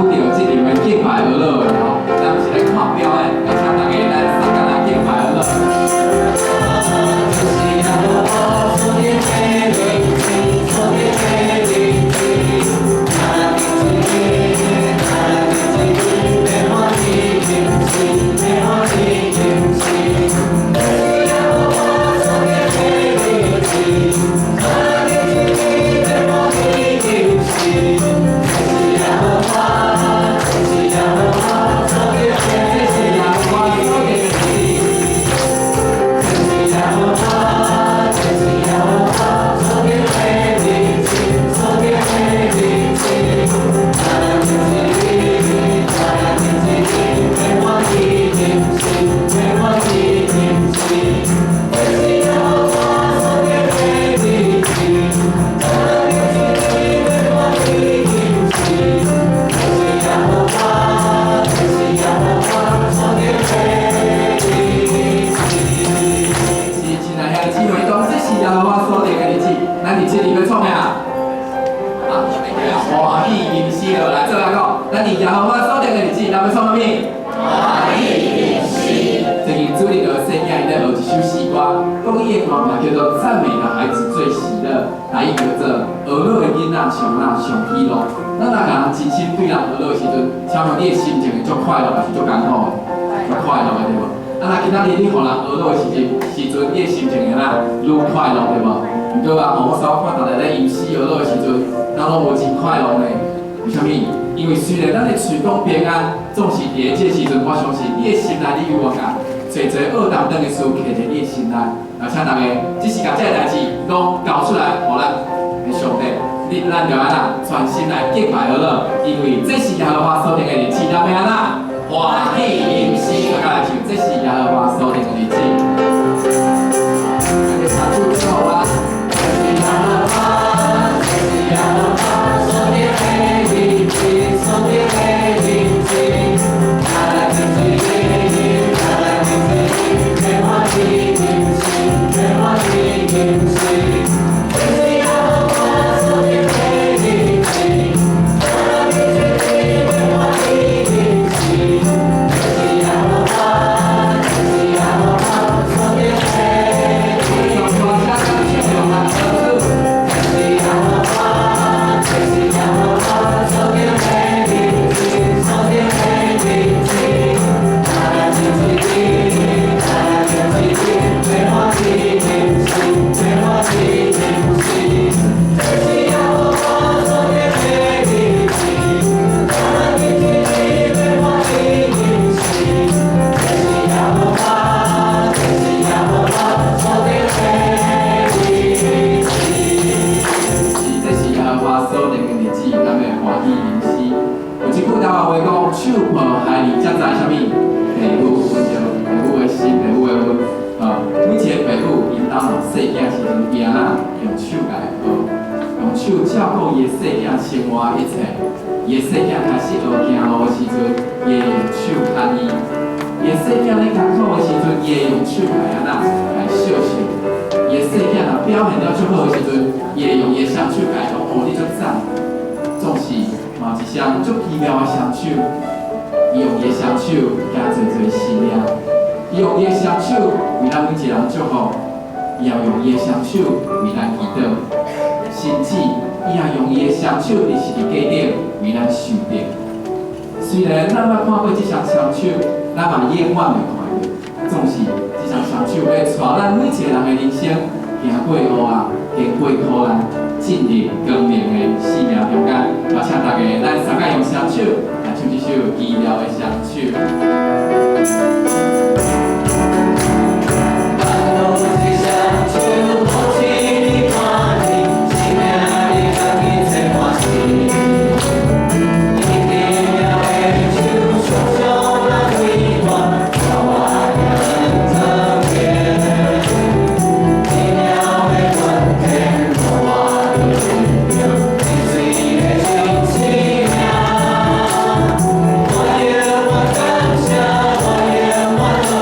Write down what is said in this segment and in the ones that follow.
與著這場的敬拜娛樂的吼，咱是來看表演，來請大家咱三工來敬拜娛樂。這是耶和華所定的日子，所定的日子，咱來慶祝，咱來慶祝，欲歡喜吟詩，欲歡喜吟詩。這是耶和華所定的日子，咱來慶祝，欲歡喜吟詩。這是耶和華，這是耶和華所定的這是耶和華所定的日子。這是耶和華，這是耶和華所定的日子，所定的日子。咱來慶祝，咱來慶祝，欲歡喜吟詩，欲歡喜吟詩。這是耶和華所定的日子，咱來慶祝，欲歡喜吟詩。這是耶和華，這是耶和華所定的日子。是，親愛兄弟姊妹，講這是耶和華所定的日子，咱佇這裡欲創啥？啊，歡喜吟詩咯，來做來講，咱佇耶和華所定的日子，咱欲創啥物？歡喜吟詩。最近主日學細囝伊咧學一首詩歌，講伊的歌名叫做《讚美的孩子最喜樂》，台語叫做《學樂的囡仔上哪上喜樂》。咱若共人真心對人學樂的時陣，請問你的心情會足快樂，還是足艱苦的？足快樂的對無？啊，若今仔日你予人學樂的時陣，你的心情會哪？愈快樂對無？毋過啊，吼，我煞看逐日咧吟詩學樂的時陣，咱攏無真快樂呢。為啥物？因為雖然咱的喙講平安，總是佇這個時陣，我相信你的心內你有我共濟濟惡擔當的事，刻佇你的心內。而請大家，只是共這个代誌攏交出來，予咱的上帝，你咱就按怎全心來敬拜好了，因為這是耶和華所定的日子，咱欲按怎歡喜吟詩，大家來唱，這是耶和華所定的日子。咱就唱出最後啊。這是耶和華，這是耶和華所定的日子，所定的日子。咱來慶祝，咱來慶祝，欲歡喜吟詩，欲歡喜吟詩。這是耶和華所定的日子，咱來慶祝，欲歡喜吟詩。這是耶和華，這是耶和華所定的日子。這是耶和華，這是耶和華所定的日子，所定的日子。咱來慶祝，咱來慶祝，欲歡喜吟詩，欲歡喜吟詩。這是耶和華所定的日子，咱來慶祝，欲歡喜吟詩。這是耶和華，這是耶和華所定的日子。是，這是耶和華所定的日子，咱欲歡喜吟詩。有一句台灣話講：手抱孩兒才知啥物？父母溫對，父母的心，父母的溫。每一個父母𪜶當有細囝時陣，伊按怎用手共伊抱，用手照顧伊的細囝生活一切。伊的細囝開始學行路的時陣，伊會用手牽伊；伊的細囝咧艱苦的時陣，伊會用手共伊按怎來相惜。伊的細囝若表現了足好的時陣，伊會用伊的雙手共伊講：哦，你足讚。總是嘛一雙足奇妙的雙手，伊用伊的雙手行濟濟生命，伊用伊的雙手為咱每一個人祝福，伊也用伊的雙手為咱祈禱，甚至伊也用伊的雙手佇十字架頂為咱受釘。雖然咱捌看過這雙雙手，咱嘛永遠袂看著，總是這雙雙手會帶咱每一個人的人生行過黑暗，經過苦難，進入光明的生命中間。也請大家，咱三個用雙手來唱這首奇妙的雙手。萬有一雙手，抱起你看見，生命裡家己最歡喜。伊奇妙的手，常常來陪伴，帶我行莊嚴。奇妙的關鍵，予我認著你水的真生命。我永遠感謝，我永遠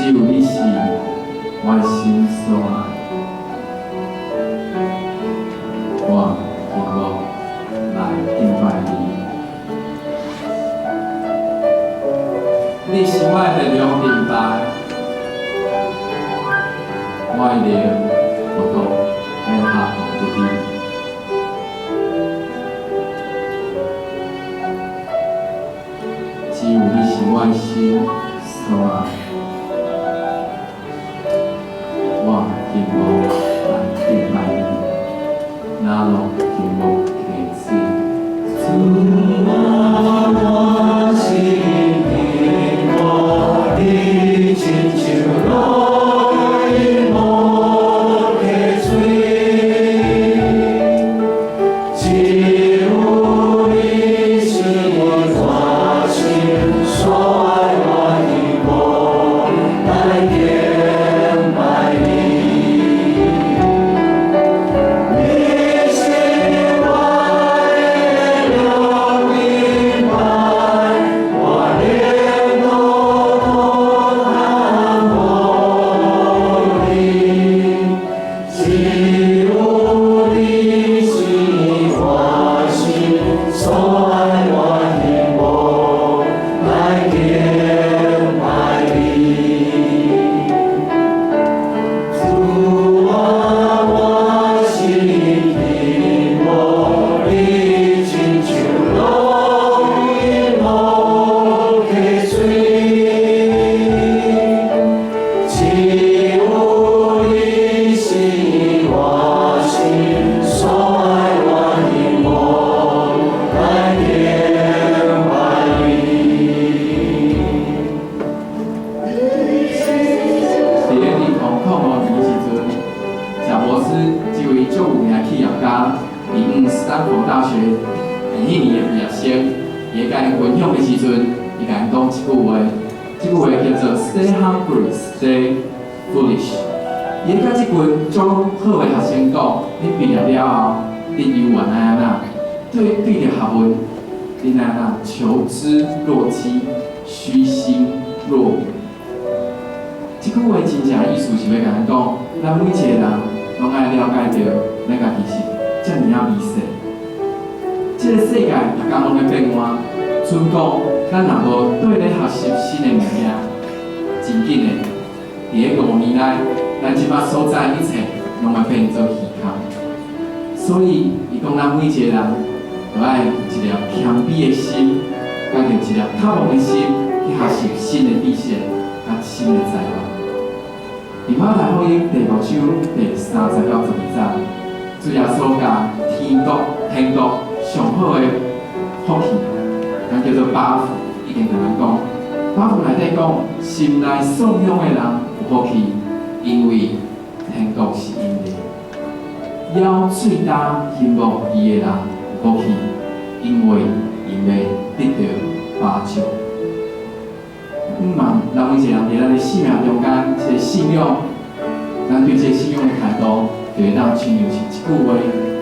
只有你是我的心所愛，我傾慕來敬拜你。你是我的力量盾牌，我的靈獨獨欲降服佇你。只有你是我的心所愛，我傾慕來敬拜你，若落傾慕溪水。主啊，我心傾慕你，親像落欣慕溪水，只有你是我心所愛，我傾慕來敬拜你。你是我的力量盾牌，我靈獨獨降服你。只有你是我心所愛，我傾慕來敬拜你。主啊，我心傾慕你，親像落欣慕溪水，只有你是我心所愛，我傾慕來敬拜你。佇咧2005年的時陣，賈伯斯這位足有名的企業家，佇往斯坦福大學彼年的畢業生，伊咧共𪜶分享的時陣，伊共𪜶講一句話，這句話叫做 “Stay hungry, stay foolish”。伊咧共這群足好的學生講，你畢業了後，你猶原愛按怎？對著學問，你愛按怎？求知若飢，虛心若愚。這句話真正意思是欲共咱講，咱每一個人攏愛了解著，咱家己是遮爾仔微細。這个世界逐工攏咧變換，賰講咱若無綴咧學習新的物件，真緊的，佇咧5年內，咱這擺所知一切攏會變做虛空。所以，伊講咱每一個人都愛有一粒謙卑的心，佮著一粒渴望的心去學習新的知識，佮新的才華。佇馬太福音第五章第30到12節，主耶穌共天國上好的福氣，咱叫做八福，已經共咱講。八福內底講，心內喪鄉的人有福氣，因為天國是𪜶的。枵喙焦欣慕義的人有福氣，因為𪜶欲得著飽足。毋望咱每一個人佇咱的生命中間，這个信仰，咱對這个信仰的態度，就會當親像是這句話，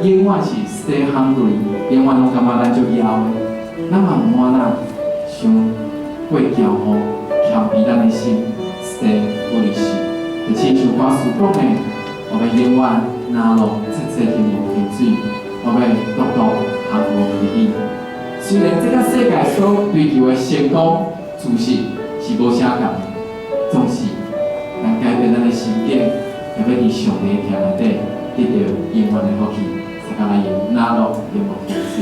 永遠是 stay hungry，永遠攏感覺咱足枵的，咱嘛毋通哪傷過驕傲，謙卑咱的心，stay foolish。就親像歌詞講的，我欲永遠若落切切欣慕溪水，我欲獨獨降服佇你。雖然這个世界所追求的成功、知識是無啥仝的，總是咱改變咱的心境，也欲佇上帝的疼內底得著永遠的福氣。大家來用若落欣慕溪水。